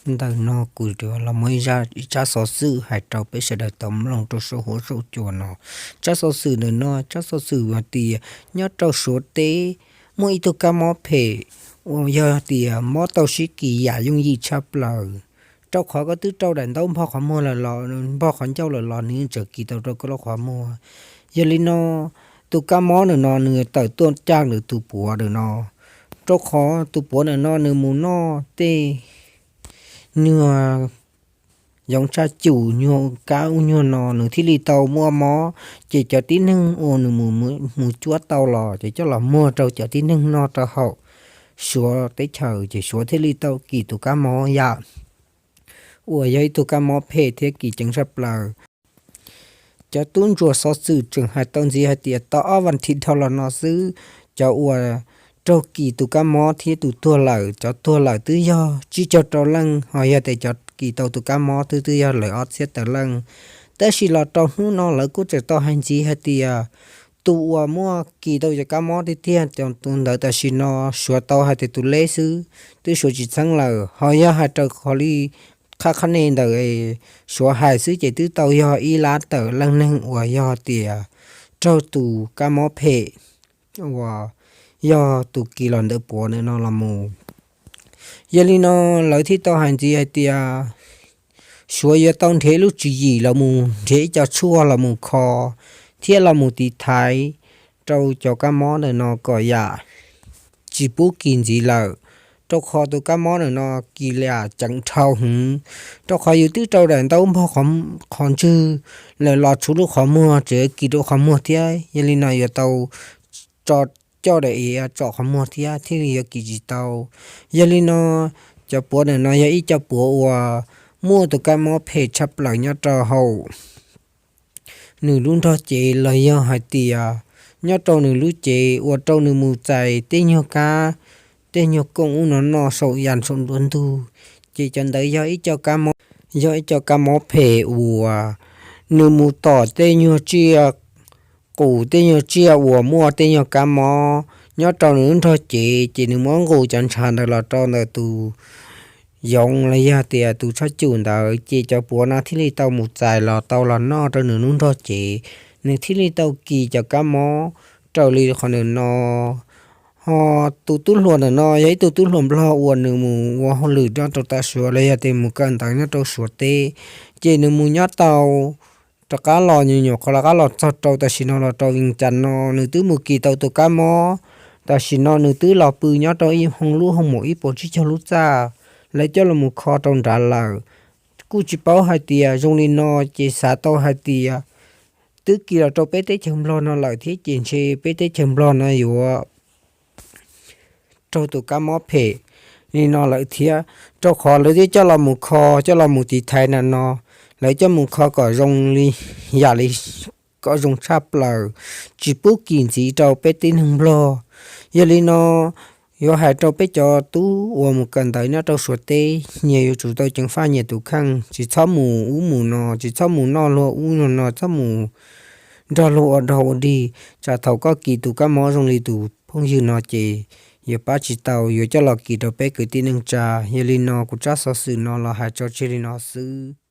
Ntawm no kuv los muaj ib tsab xov xwm hais rau peb sawv daws tau mloog rau saum huab saum cua no. Tsab xov xwm ntawm no tsab xov xwm hais tias nyob rau Suav teb muaj ib tug kab mob phem uas yog tias mob tau sib kis yam yooj yim tshaj plaws, rau qhov koj twb rau daim ntaub npog qhov muag lawm los npog qhov ncauj lawm los nws yeej tseem kis tau rau koj lub qhov muag. Yog li no tus kab mob ntawm no nws tawm tuaj caj ntawm tus puav ntawm no, rau qhov tus puav ntawm no nws mus noj tej nyuag yoov tshaj cum, nyuag kab ub nyuag no nws thiaj li tau muaj mob. Ces cov tib neeg uas nws mus cuab tau los ces coj los muag rau cov tib neeg noj rau hauv Suav teb chaws ces Suav thiaj li tau kis tus kab mob yam uas yog ib tug kab mob phem thiab kis ceev tshaj plaws. Cov tub ntsuas xov xwm tseem hais tau ntxiv hais tias tau ob vas thiv dhau los no xwb, cov uas raug kis tus kab mob thiab tus tuag lawm, cov tuag lawm twb yog tsib caug rau leej, ho yog tias cov kis tau tus kab mob twb twb yog lawm ob txhiab tawm leej. Tab sis los rau hnub no lawv kuj tseem tau hais ntxiv hais tias tus uas muaj kis tau cov kab mob tiag tiag cov tus ntawd tam sim no suav tau hais tias tus leb xwb, twb suav tsis txheeb lawm. Ho yog hais raws qhov li qhab qhab ne ntawm suav hais xwb ces twb tau yog ib lab tawm leej neeg uas yog tias raug tus kab mob phem uas yog tus kis los ntawm puav ntawm no los mus. Yog li no lawv thiaj tau hais ntxiv hais tias suav yuav tau nrhiav lub tswv yim los mus nrhiav ib co tshuaj los mus kho thiab los mus tiv thaiv rau cov kab mob ntawm no kom yam tsis pub kis ntxiv lawm, rau qhov tus kab mob ntawm no kis lam ceev dhau heev, rau qhov yus twb rau daim ntaub npog qhov ntswg lawm los tshuav lub qhov muag tseem kis rau qhov muag thiab. Yog li no yuav tau tso coj daim iav tsom qhov muag thiab thiaj li yuav kis tsis tau. Yog li no cov puav ntawm no yog ib co puav uas muaj tus kab mob phem tshaj plaws nyob rau hauv nws lub nrog cev los yog hais tias nyob rau nws lub cev uas rau nws mus txais tej nyuag kab, tej nyuag kooj ub no noj saum yas saum nruab ntug. Ces cov ntawd yog ib co kab mob, yog ib co kab mob phem uas nws mus tom tej nyuag tsiaj qus, tej nyuag tsiaj uas muaj tej nyuag kab mob nyob rau nws lub nrog cev, ces nws muab nqus cov ntshav ntawd los rau ntawm tus yoov los yog tias tus tshaj cum ntawd, ces cov puav no thiaj li tau mus txais los tau los noj rau nws lub nrog cev, nws thiaj li tau kis cov kab mob raws li qhov ntawm no. Ho tus tub hluas ntawm no yog ib tug tub hluas nplog uas nws mus ua hauj lwm nyob rau tav suav los yog tias mus kawm ntawv nyob rau suav teb, ces nws mus nyob tau rov qab los nyuam nyuam qhuav rov qab los txog rau tam sim no los rau Vees Cas no nws twb mus kis tau tus kab mob. Tam sim no nws twb los pw nyob rau ib hoo lub hoo maum ib puas tsib caug lub txaj, lawv coj los mus kho rau nrad lawm. Kuj tsis paub hais tias zoo li no ces xav tau hais tias twb kis los rau peb teb chaws nplog no lawm thiab ces ntshe peb teb chaws nplog no yuav raug tus kab mob phem li no lawm thiab, rau qhov lawv twb coj los mus kho, coj los mus tiv thaiv na no, lawv coj mus kho kom zoo li, yam li kom zoo tshaj plaws, tsis pub kis ntxiv rau peb tib neeg nplog. Yog li no yuav hais rau peb cov tub uas mus kawm ntawv nyob rau suav teb, nyias yuav tsum tau ceev faj nyias tus kheej, tsis txhob mus ub mus no, tsis txhob mus noj luag ub no, txhob mus nrog luag ua dog ua dig. Tsam thaum koj kis tus kab mob zoo li tus phooj ywg no ces yuav pab tsis tau, yuav coj los kis rau peb kwv tij neej tsa. Yog li no kuv tsab xov xwm no los hais tso tseg li no xwb.